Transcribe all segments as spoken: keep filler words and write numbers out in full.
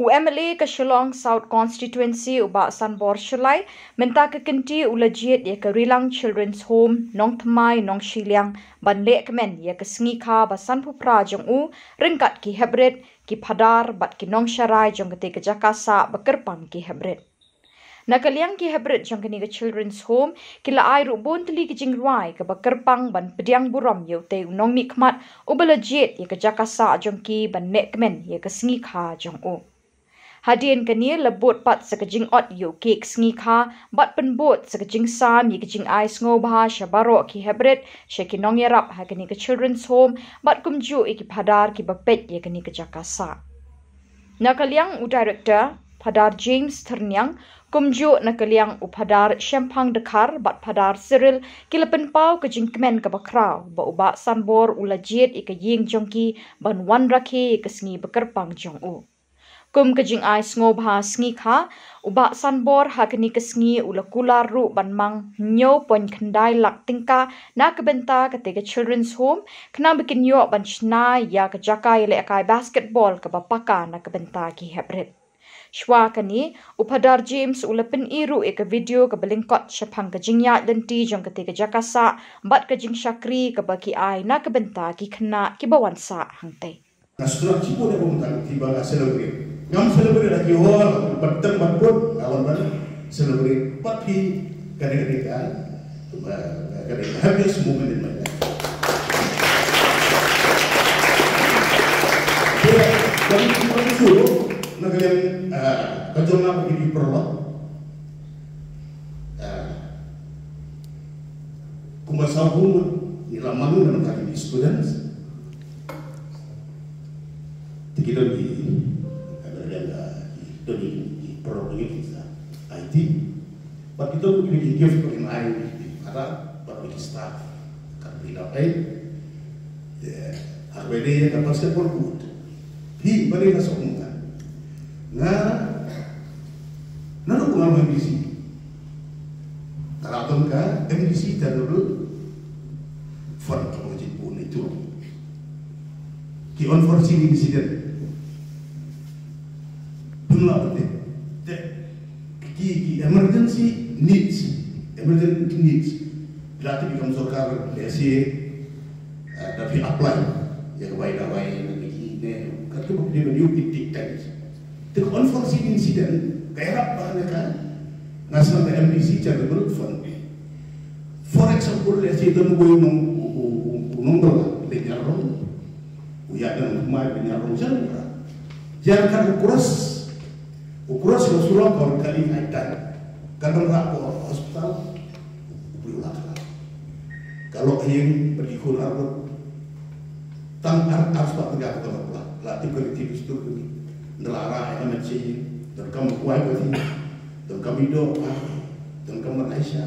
U M L A ka Shillong South Constituency u Bah Sanbor Shullai mynta ka kynti u la jied ïa ka Rilang Children's Home, Nongthymmai, Nongshiliang ban leh kmen ïa ka sngi kha ba sanphew phra jong u ryngkat ki heprit, ki phadar bad ki nongsharai jong katei ka jaka sah ba kyrpang ki heprit. Na ka liang ki heprit jong kane ka Children's Home ki la ai ruh bun tylli ki jingrwai kaba kyrpang ban pdiang burom ïa utei u nongmihkhmat uba la jied ïa ka jaka sah jong ki ban leh kmen ïa ka sngi kha jong u. Hadien kane la bud pat sa ka jingot ïa u kek sngi kha bad pynbud sa ka jingsam ïa ka jingai sngewbha sha baroh ki heprit, sha ki nongïarap ha kane ka Children's Home bad kumjuh ïa ki phadar kiba peit ïa kane ka jaka sah. Na ka liang u Director, Phadar James Thyrniang, kumjuh na ka liang u Phadar Shemphang Dkhar bad Phadar Cyril ki la pynpaw ka jingkmen kaba khraw ba u Bah Sanbor u la jied ïa ka ïing jong ki ban wanrakhe ïa ka sngi ba kyrpang jong u. Kum ka jingai sngewbha sngi kha, u Bah Sanbor ha kane ka sngi u la kular ruh ban mang hynñiew point khyndai lak tyngka na ka bynta katei ka Children's Home, khnang ba kin ïoh ban shna ïa ka jaka ïalehkai basketball kaba paka na ka bynta ki heprit. Shuwa kane, u Phadar James u la pyni ruh ïa ka video kaba lyngkot shaphang ka jingïaid lynti jong katei ka jaka sah bad ka jingshakri kaba ki ai na ka bynta ki khynnah kiba wan sah hangtei. Nga sngewthuh shibun ïa ka bynta kti ba nga celebrate. Ngam celebrate ha ki hall, bad tang bad put, nga wan ban celebrate. Bad phi, kane kane ka, ka, ka, ka happiest moment in my life. Kane, kane, kane, na ka liang, ah, ka jong nga ba ki paralok. Ah, kumba saw kumba, ngi la manu na ka ki students. Te ki don ki, ada yang, ah, ki don ki, ki paralok ki sa I T. Bad ki don ki, ki gift ko ki mai, ki para, bad ki staff. Ka ki da pai. Te, ha kaba ïadei ïa ka basketball court. Phi, balei nga sngewthuh kumta? Nga, naduh ba nga long M D C, nga la don ka M D C Charitable Fund, ka ba jingpynbun ïa ki unforeseen incident. Pynlong te, te, ki, ki emergency needs, emergency needs. Phi la tip ïa ka sorkar, lehse, eh, da phi apply ïa ka bai dawai, ïa ka bai ne, katkum ba phi dei ban ïoh, it take time. Te ka unforeseen incident ka ïarap ba ne ka, nga sngewthuh ka M D C Charitable Fund. For example, lehse don uwei u nong, u, u, u, u nongbylla, leh ñiar rong, u ïaid na Nongthymmai, leh ñiar rong, jan ka. Jan ka u cross, u cross ka shu long ka kali ai tan. Ka don rah ka hospital, u briew u la khlad. Ka lok ha ïing bad ki khun ar ngut. Tang ar, ar spah tyngka ka don ha u la. La tip ka riti dustur ka ngi. Nda la rah ïa ka met sha ïing. Donkam u kwai ka ti. Donkam i doh ka. Donkam ban ai sha.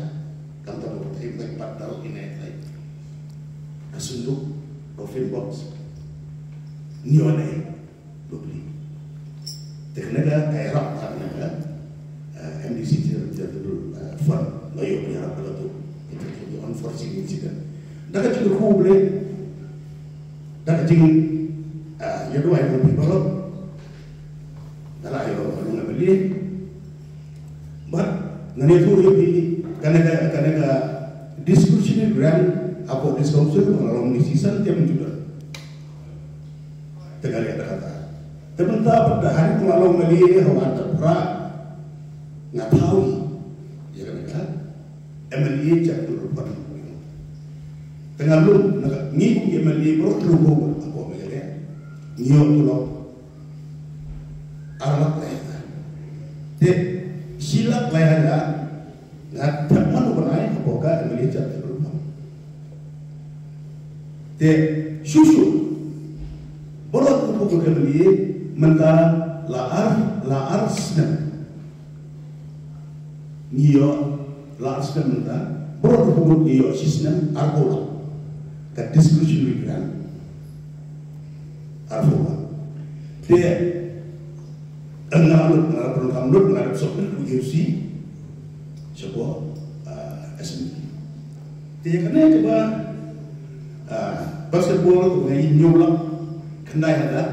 Khamtam ka pyrthei ban pat dal ïa ne tai. Ka sunduk, coffin box. Ngi wan ai. Lubli. Te kane ka, ka ïarap ka kane ka, eh, M D C Charitable, eh, Fund, nga ïoh ïarap ka la tu. Ita ki unforeseen incident. Da ka jingkyrkhu Blei, da ka jing, eh, ïa duwai ka Blei baroh. Da la ïoh ka long M L A. Bad ngan ïathuh ïa phi, kane ka, kane ka discretionary grant hapoh District Council, nga long M D C san tem juda. Te nga leh da kata. Te mynta pat da ha nga long M L A ha Wahdah Prah, nga thaw ïa kane ka M L A Charitable Fund. Te nga lum na ka, ngi kum ki M L A baroh ki lum ko hapoh M L A. Ngi ïoh tulop ar lak lai hajar. Te shi lak lai hajar nga thep man u ban ai hapoh ka M L A Charitable Fund. Te shuh shuh baroh u pukul ka M L A mynta la ar, la ar snem. Ngi ïoh la ar snem mynta, baroh u pukul ngi ïoh shi snem arphew lak. Ka discretionary grant arphew lak. Te nga lut, nga lut, nga lut, nga lut submit u Q C. Sha ko, ah, S M T. Te ïa kane kaba, ah, basketball, kaba ngi ïoh lak khyndai hajar.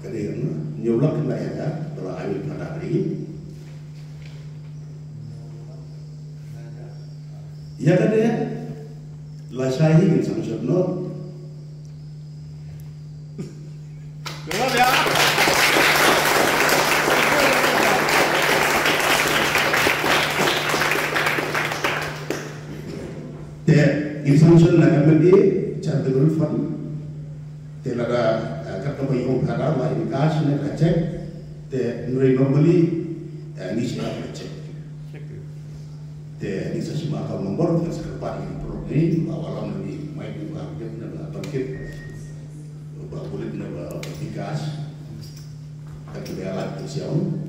Ka dei, hynñiew lak khyndai hajar ba la ai wei phada ha ri. Ïa kane lashai hi ngin sanction noh. Te ngin sanction na ka M L A Charitable Fund. Te lada, eh, kat kaba ïoh phada la in cash ne ka check. Te hynrei normally, eh, ngi shim ka check. Te ngi sa shim account number, te ngi sa kyrpad ïa ki paralok ngi ba wallam na ngi, mai ngi ba kit ne ba ban kit, ba bulit ne ba bynta cash. Kat kaba ïalait te sha u.